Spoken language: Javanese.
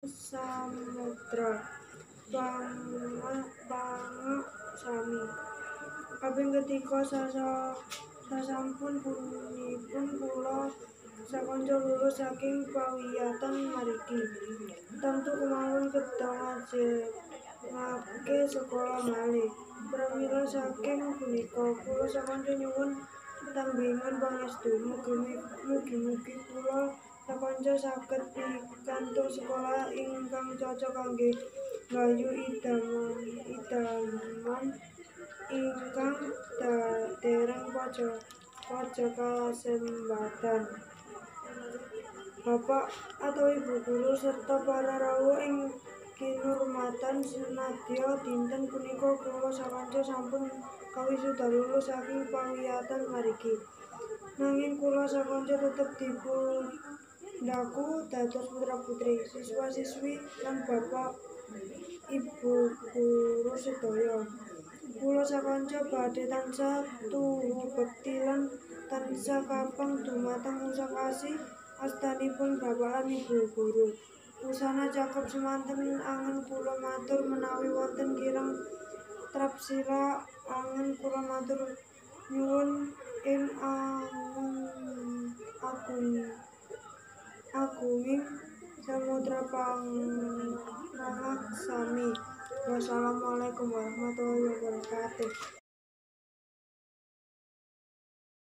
Samodra Pangaksami. Kaping ketiga sasampun punipun kula sakanca lulus saking pawiyatan mariki. Tamtu kemawon kedah ngajengake sekolah malih. Pramila saking punika kula sakanca nyuwun tambingan pangestu. Mugi-mugi kula sakanca saged pikantuk sekolah ingkang cocok kangge nggayuh idaman ingkang dereng paja kasembadan. Bapak atau Ibu guru serta para rawuh ing kinurmatan, senadya dinten punika kula sakanca sampun kawisuda lulus saking pawiyatan mariki. Nanging kula sakanca tetep dipundhaku dados putra-putri, siswa-siswi lan bapak ibu guru sedaya. Kula sakanca badhe tansah tuhu bekti lan tansah kapang dumateng usap asih astanipun bapak lan ibu guru. Wusana cakep semanten angen kula matur, menawi wonten kirang trapsila angen kula matur nyuwun ing agunging samudra pangaksami. Wassalamualaikum warahmatullahi wabarakatuh.